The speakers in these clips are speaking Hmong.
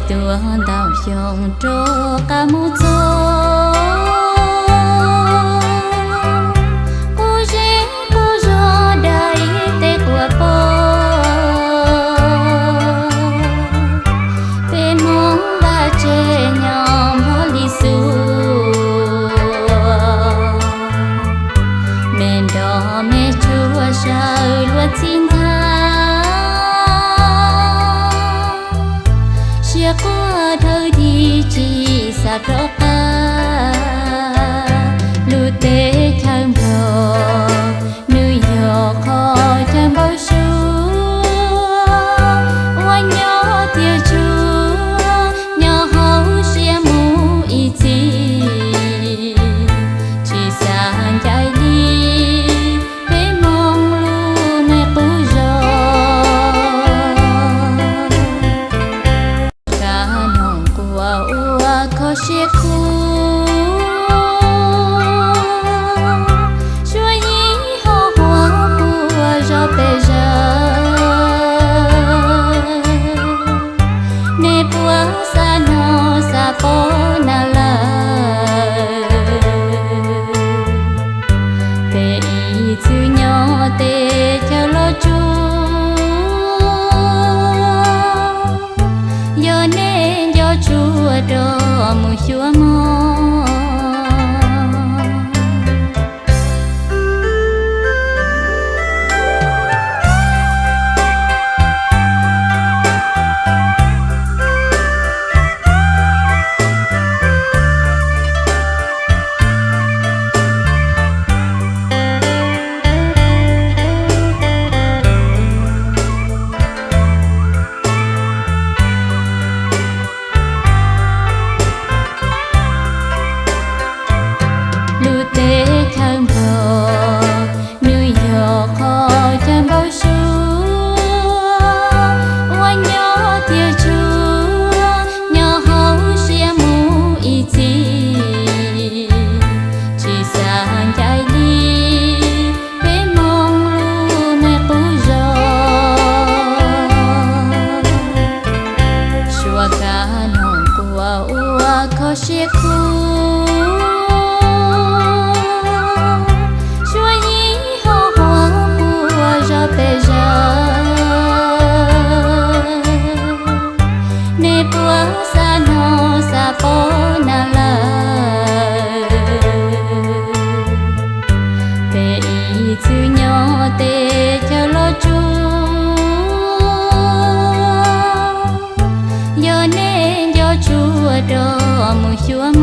Tuaj ntau xyoo rov qab mus txog, qub zej qub zog dai tej quas pog. Peb Hmoob vaj tse nyob npog li xua, me nrog me tsuag sawv luag txhij ntxhab. Siab quaj dhawv dig tsis xav rov qab. Lub teb chaws Nplog nws yog qhov chaw npau suav uas nyob tiag tsuag nyob hauv siab mus ib txhis, tsis xav ncaim li peb Hmoob lub me qub zos. Kab noog quas ua kho siab khuv, suab yig ho huab puag zog pes zawg. Nej puas xav hnov xav paub na lawm? Peb ib txwm nyob teb chaws Los Tsuas, yog nej nco tsuas rov mus xyuas mog. Lub teb chaws Nplog nws yog qhov chaw npau suav uas nyob tiag tsuag nyob hauv siab mus ib txhis, tsis xav ncaim li peb Hmoob lub me qub zos. Suab kab noog quas ua kho siab khuv, suab yig ho huab puag zog pes zawg. Nej puas xav hnov xav paub na lawm? Peb ib txwm nyob teb chaws Los Tsuas, yog nej nco tsuas rov mus xyuas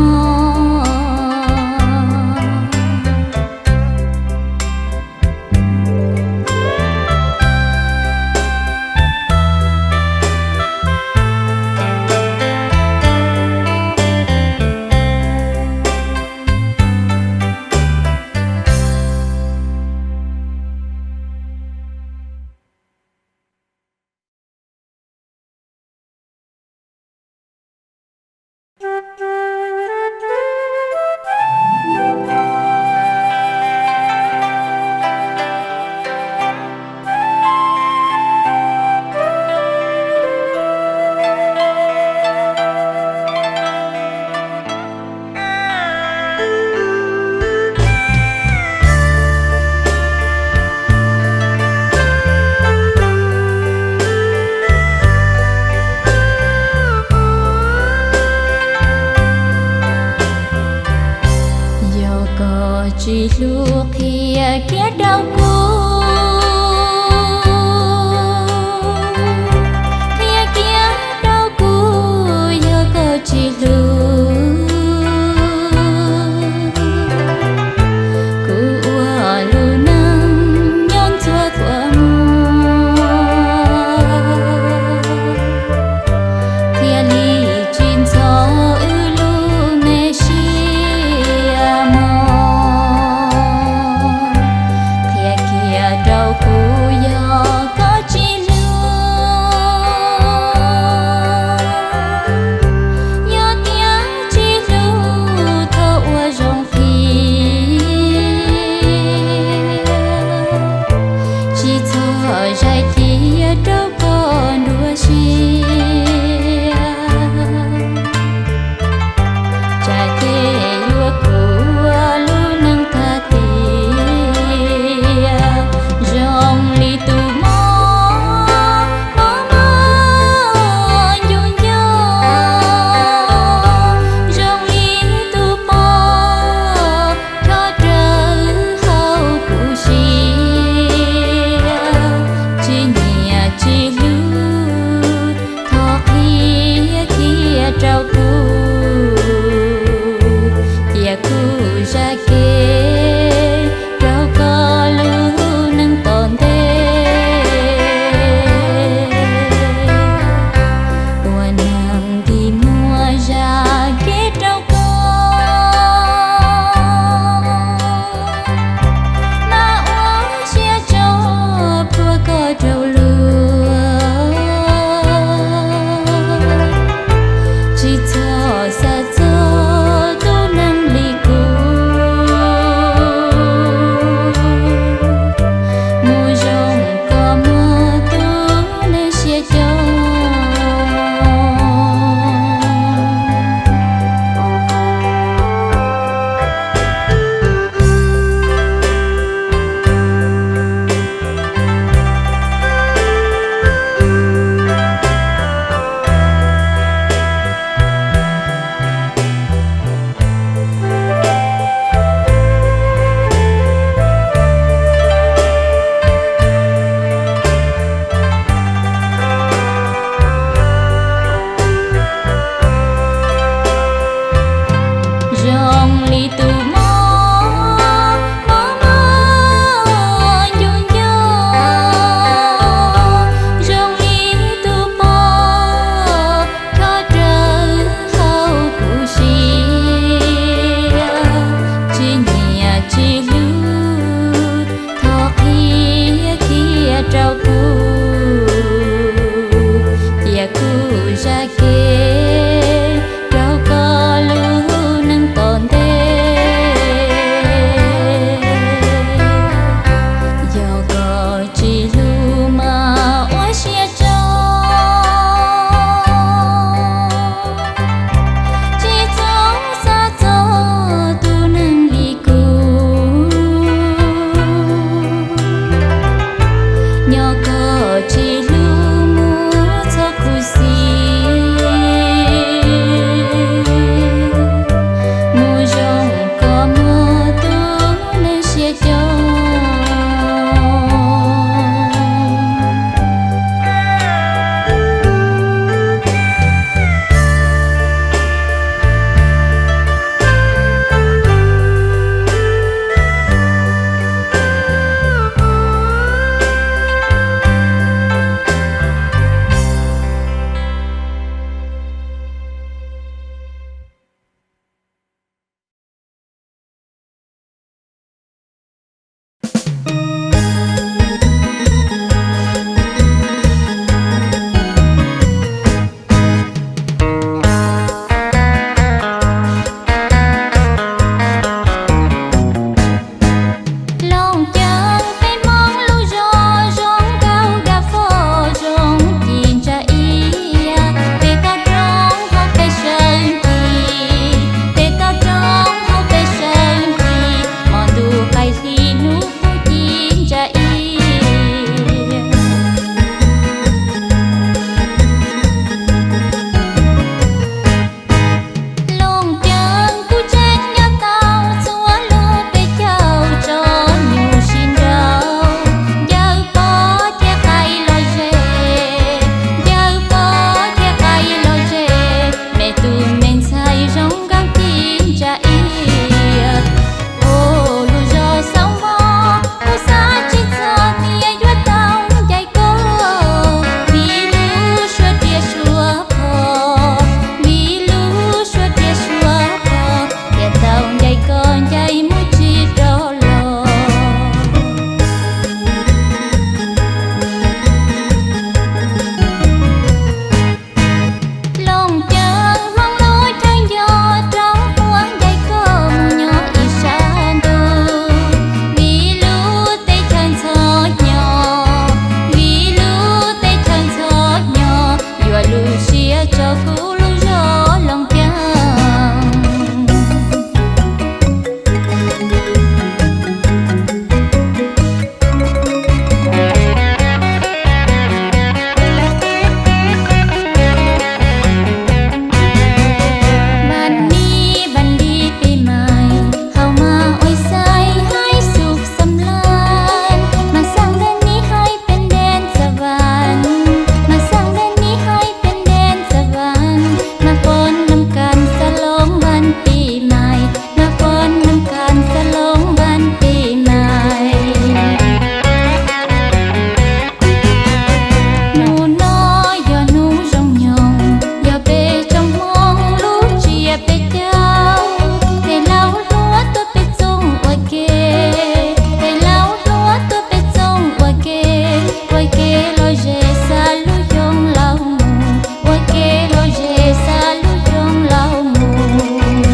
Zes xa lub xyoo laus mus, ua ke los zes xa lub xyoo laus mus.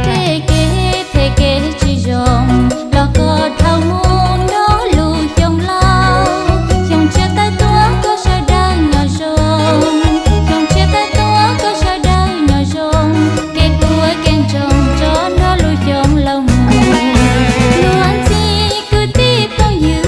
Tej kev, tej kev tsis zoo, los koj dhau mus nrog lub xyoo laus. Xyoo tshiab tawm tuaj koj sawv daws nyob zoo, xyoo tshiab tawm tuaj koj sawv daws nyob zoo, kev puas kev ntsoog tso nrog lub xyoo laus mus. Luag ntxhi kwv tij phooj ywg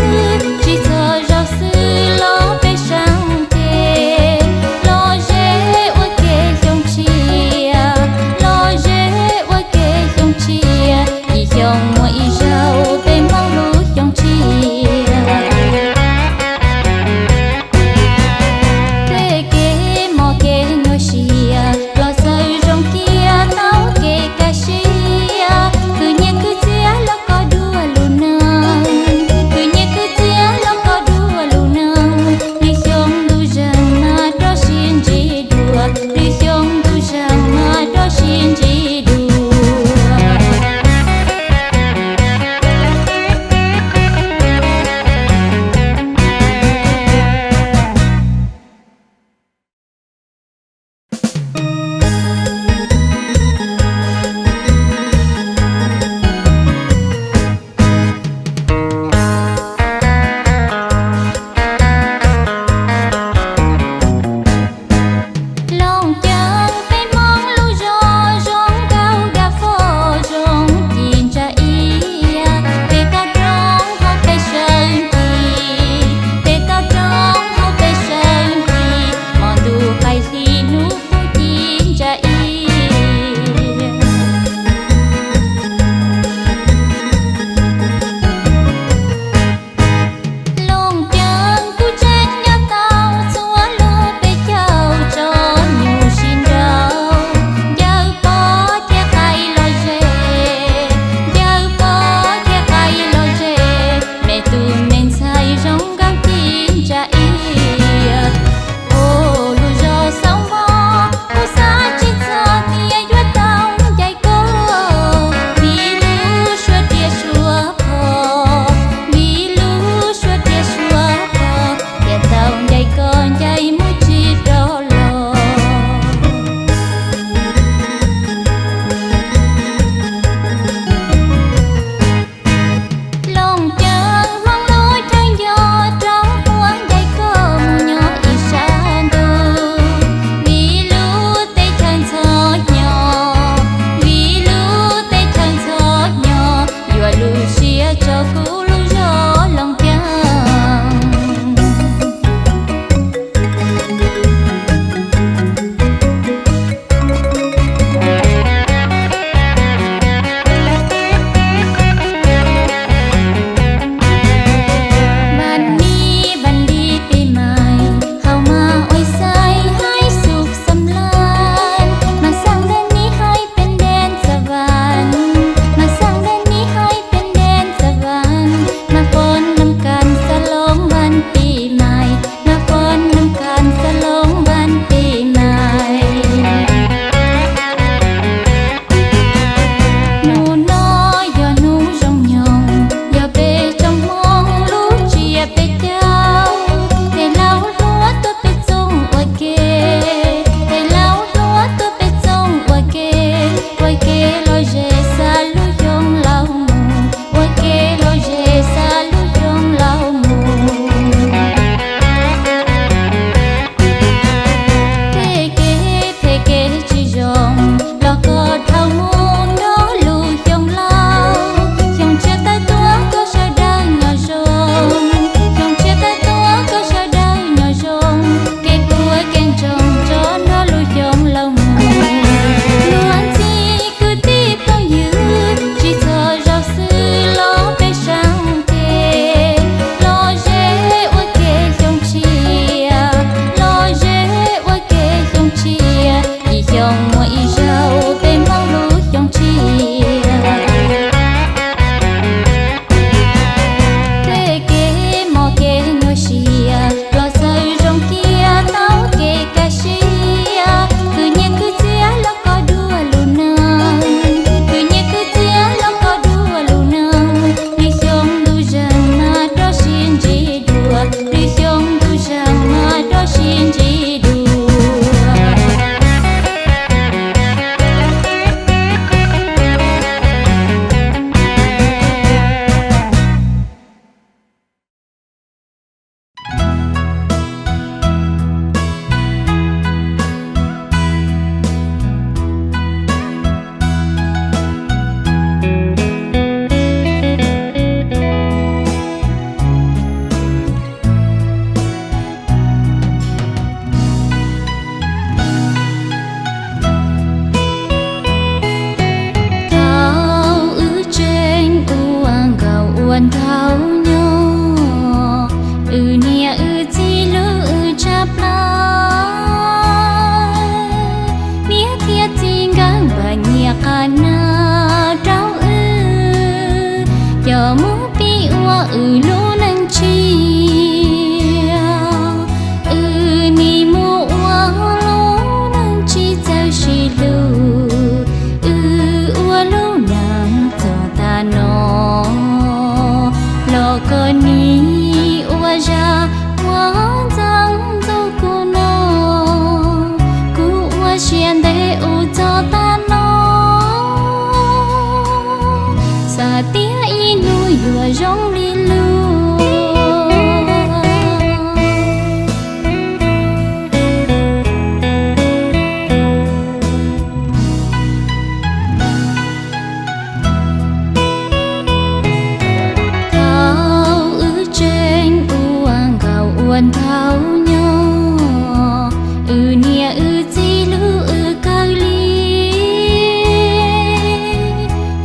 Ntau nyob wb niam wb txiv hlub wb kawg li,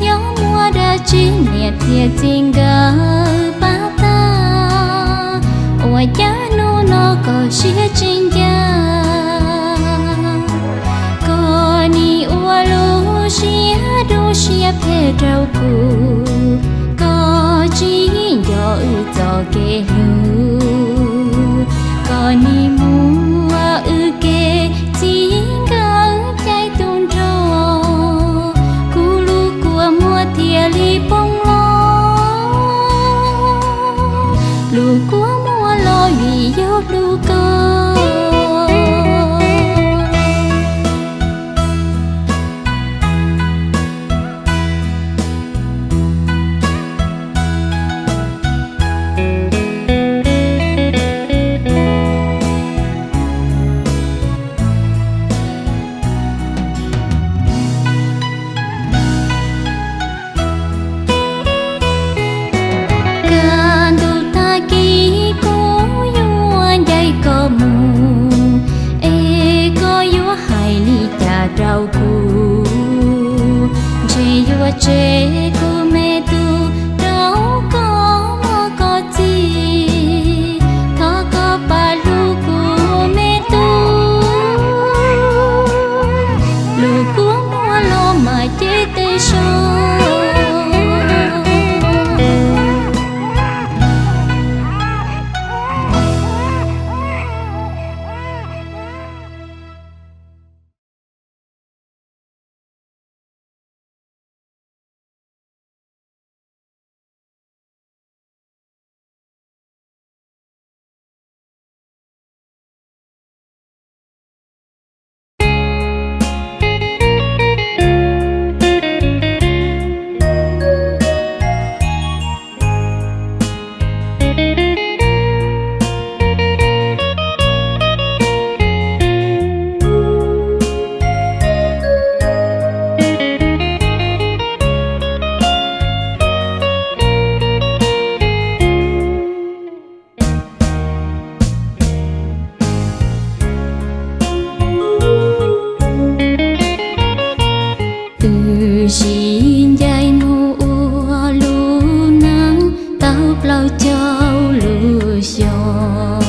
yog muaj dab tsi niam thiab txiv nkawd pab tag, ua cas hnub no koj siab tsis ncaj. Koj nim ua lub siab dub siab phem rau kuv, koj tsis nco wb txoj kev hlub, koj nim muab wb kev txij nkawm caij tus nrog, kuv lub kua muag thiaj li poob los, lub kua muag los vim yog hlub koj. Kaj ntug tag kis kuv yuav ncaim koj mus, es koj yuav hais li cas rau kuv? Ntshe yuav tseg kuv me tub rau koj muaj koj txiv, thov koj pab hlub kuv me tub, lub kua muag los mas cev tes so. Wb sib ncaim mus ua lub neej tau plaub caug lub xyoo,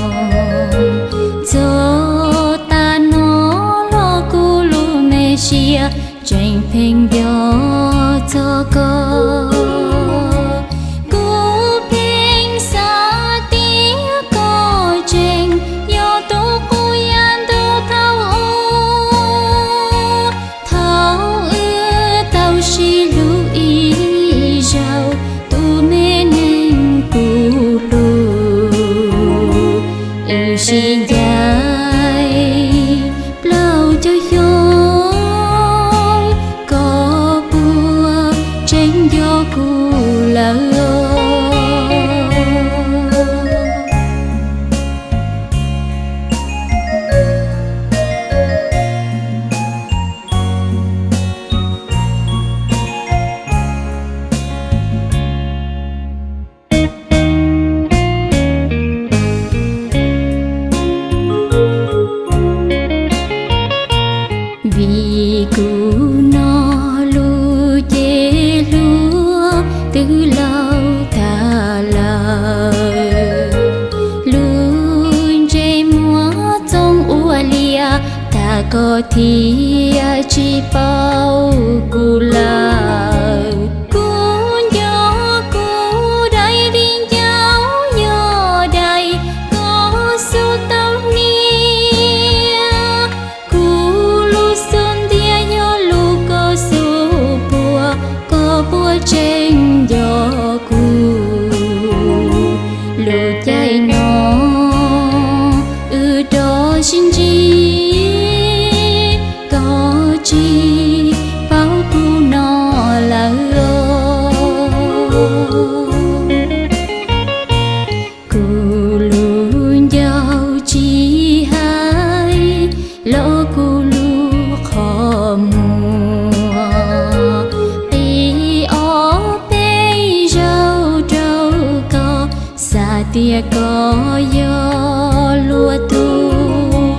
txog tav no los kuv lub me sia tseem pheej nco txog koj. Kuv pheej xav tias koj tseem yog tus kuv yav ntuj thaum ub, thaum wb tau sib hlub ib zaug, tus me neeg kuv hlub. Wb sib ncaim plaub caug xyoo, koj puas tseem nco kuv lawm? Vim kuv no lub cev hlub twb laus tag lawm, lub ntsej muag txoov ua liaj tas koj thiaj tsis paub kuv lawm. Kuv nco kuv daim di ncauj yog daim koj xub tau hnia, kuv lub xub ntiag yog lub koj xub puag, koj puas tseem nco kuv? Lub caij no wb rov sib ntsib, koj tsis paub kuv no lawm. Kuv lub ncauj tsis hais los kuv lub qhov muag, qi ob peb zaug rau koj, xav tias koj Los yog luag tus,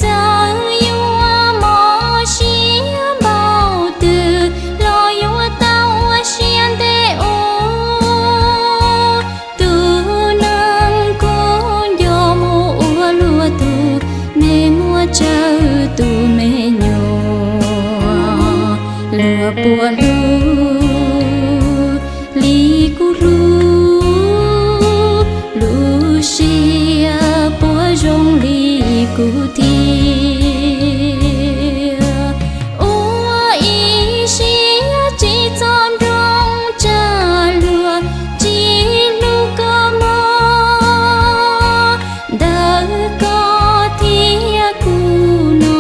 txawm yuav mob siab npaum twg los yuav tau ua siab ntev ua. Tus neeg kuj nco mus ua luag tus, me muab tsawv tus me nyuam. Luag puas hlub li kuv hlub, lub siab puas zoo li kuv thiab. Ua ib siab tsis txom nroo tsam luag tsis hlub koj mog. Ntawm koj thiab kuv no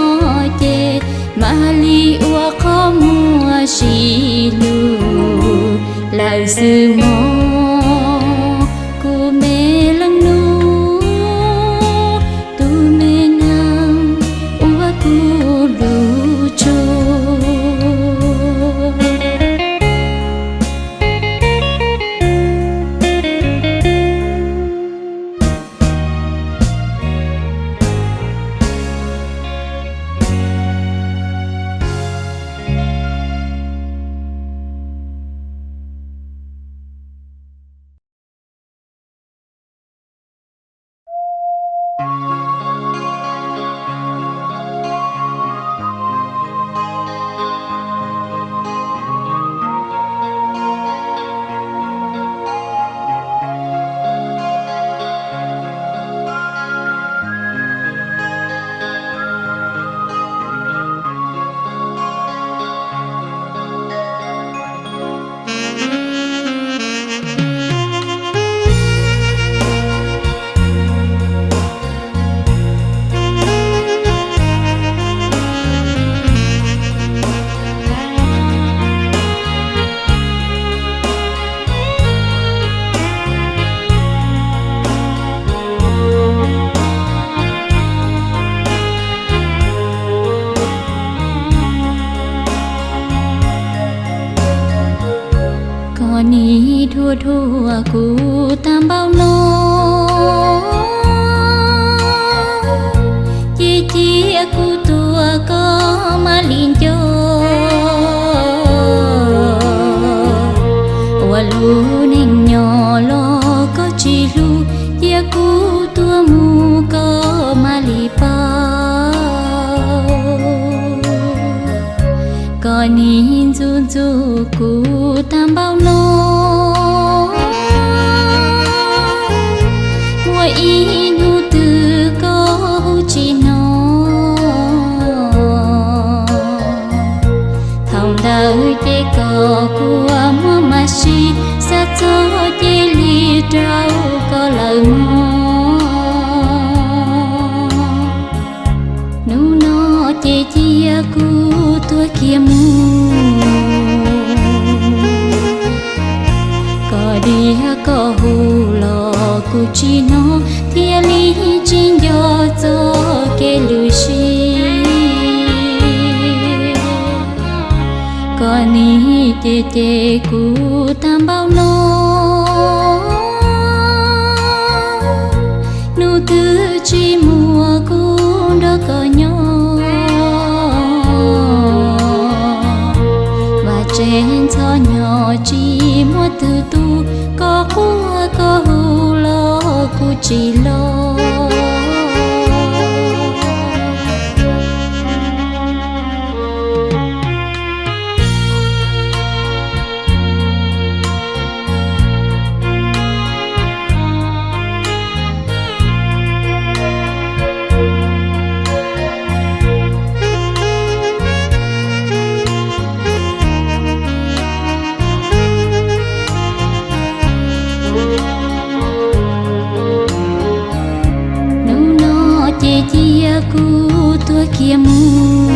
ces mam li ua qhov muag sib hlub lawm xwb mog. Kuv me leej nus, tus me neeg uas kuv hlub tshua. Koj nim dhuav dhuav kuv tag npaum no, ces cia kuv tuag koj mam li nco. Ua lub neej nyob los koj tsis hlub, cia kuv tuag mus koj mam li paub. Koj nim ntxub ntxub kuv tag npaum no, muaj ib hnub twg koj hu tsis hnov. Thaum ntawd ces koj kuj muaj mas sib, xav txog ces li rau koj lawm mog. Hnub no ces cia kuv tuag kiag mus. Koj diam koj hu los kuv tsis hnov, thiaj li tsis nco txoj kev lwm siab. Koj nim cem cem kuv tag npaum no, hnub twg tsis muaj kuv nrog koj nyob. Vaj tsev ntxhov nyob tsis muaj twg tu, koj quaj koj hu los kuv tsis los. Hnub no ces cia kuv tuag kiag mus.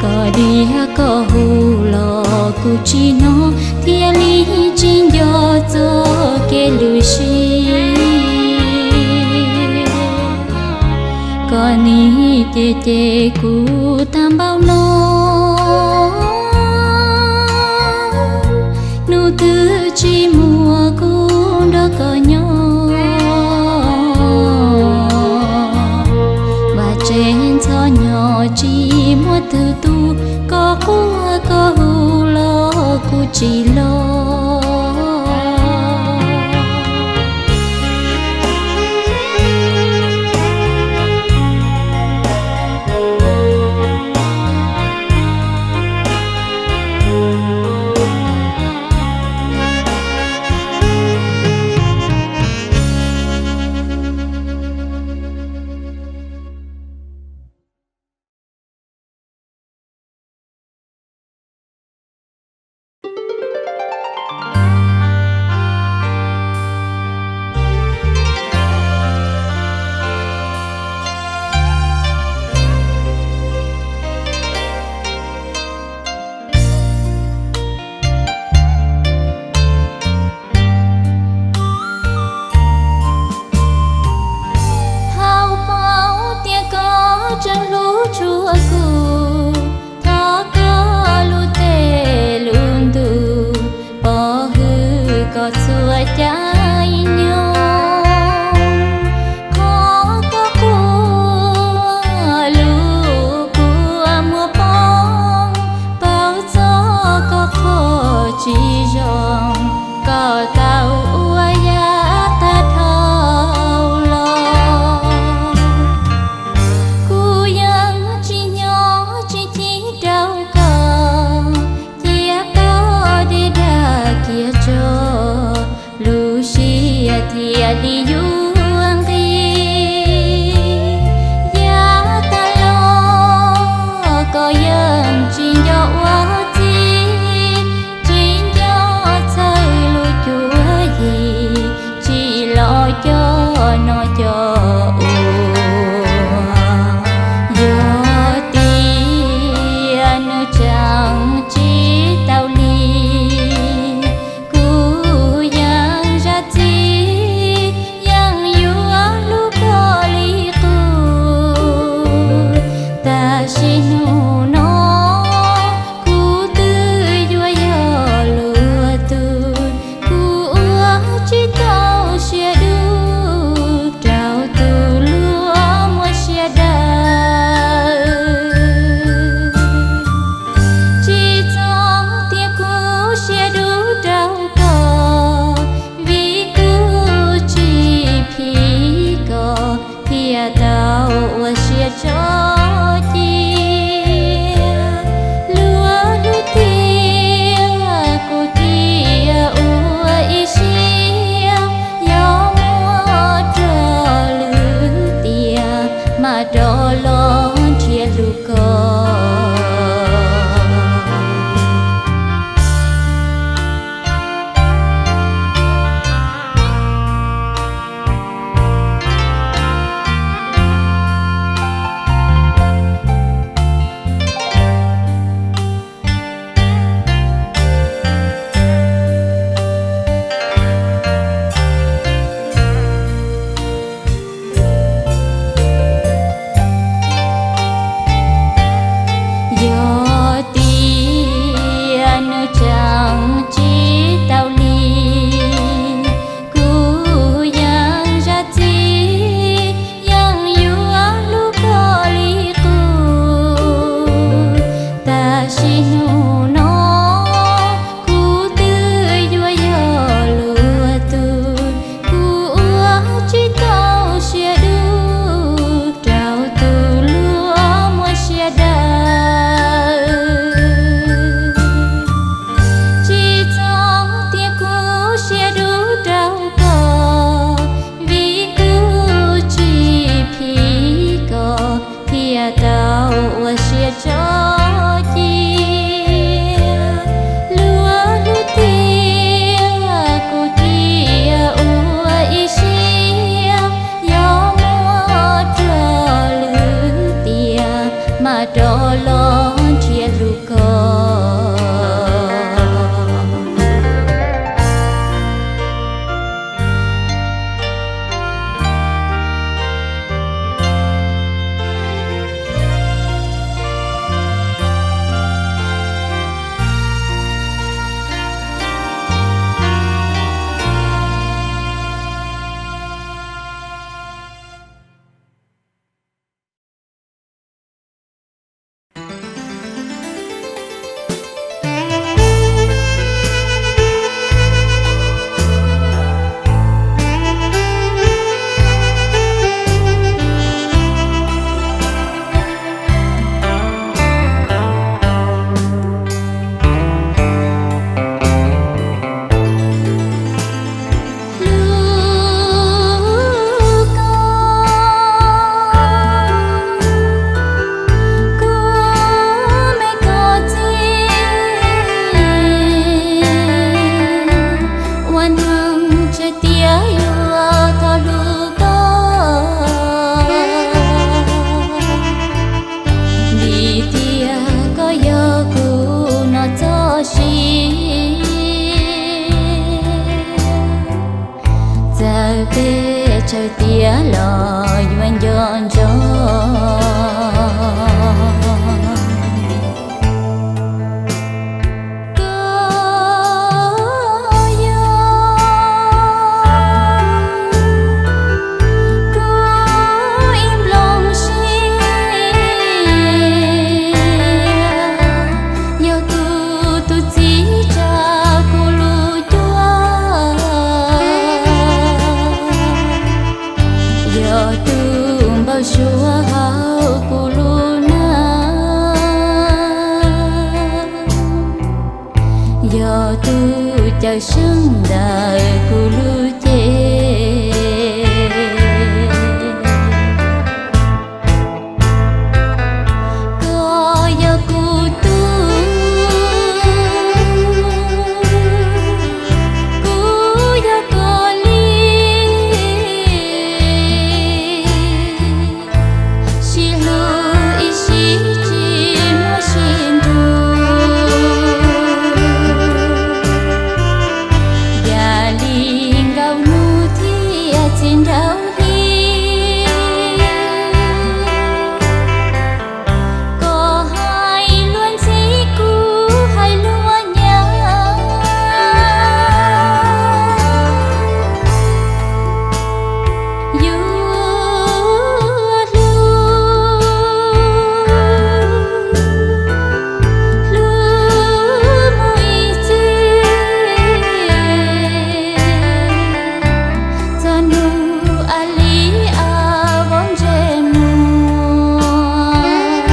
Koj diam koj hu los kuv tsis hnov, thiaj li tsis nco txoj kev lwm siab. Koj nim cem cem kuv tag npaum no, hnub twg tsis muaj kuv Tug tug koj quaj koj hu los kuv tsis los. Thaum paub tias koj tseem hlub tshua kuv, thov koj lub tes lub ntuj pov hwm koj txhua caij nyoog. Qhov koj quaj lub kua muag poob, paub txog koj qhov tsis zoo, koj tau ua yam tag dhau los. Kuv yeej tsis nyob tsis chim rau koj, cia koj deb dag kiag tso, lub siab thiaj li yuav nqig. Yav tag los koj yeej tsis nco ua txij, tsis nco txhawj lub cuab yig, tsis los coj noj coj ua. Yog tias nws tseem tsis tau li, kuv yeej zam txim, yeej yuav hlub koj li qub. Tab sis hnub no kuv twb yuav yog luag tug, kuv ua tsis tau siab dub rau tus luag muaj siab daws. Tsis txhob tias kuv siab dub rau koj, vim kuv tsis phim koj thiaj tau ua siab tso cia. Luag hlub tiag kuv thiaj ua ib siab, yog thiab yuav thov hlub koj, vim tias koj yog kuv no txoj sia. Txawm peb tsawg tiam los yuav nco ntsoov. Koj yog kuv ib nplooj siab, yog tus tus txiv tsa kuv lub cuab, yog tus npau suav hauv kuv lub neej, yog tus cawm seej ntawm kuv lub cev. Koj yog kuv tub, kuv yog koj li, sib hlub ib sij tsis muaj sib nrug, yam li nkaus hnub thiab txhim nraug hli. Koj hais luag ntxhi, kuv hais luag nyav, yuav hlub, hlub mus ib txhis, txog hnub a li a vauv ntsej muag,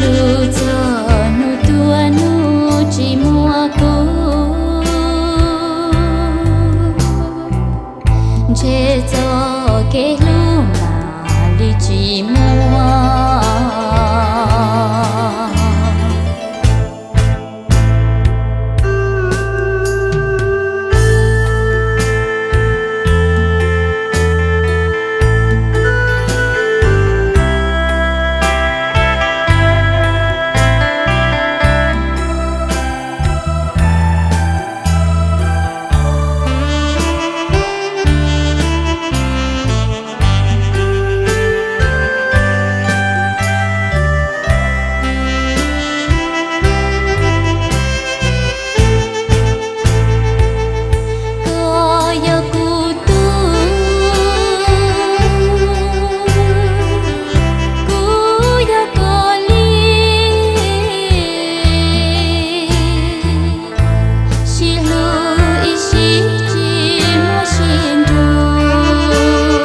hlub txog hnub tuag hnub tsis muaj kuv, ntshe txoj kev hlub mam li tsis muaj. Koj yog kuv tub, kuv yog koj li, sib hlub ib sij tsis muaj sib nrug,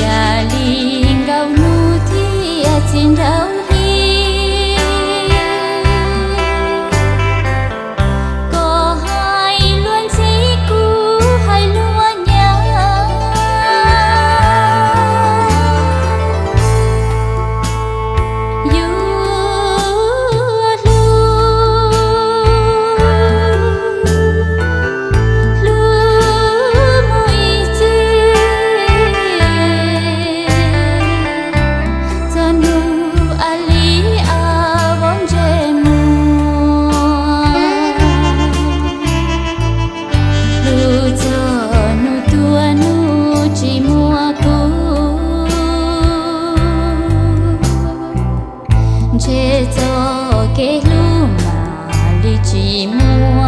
yam li nkaus hnub thiab txhim nraug hli. Koj hais luag ntxhi, kuv hais luag nyav, yuav hlub, hlub mus ib txhis, txog hnub a li a vauv ntsej muag, hlub txog hnub tuag hnub tsis muaj kuv, ntshe txoj kev hlub mam li tsis muaj.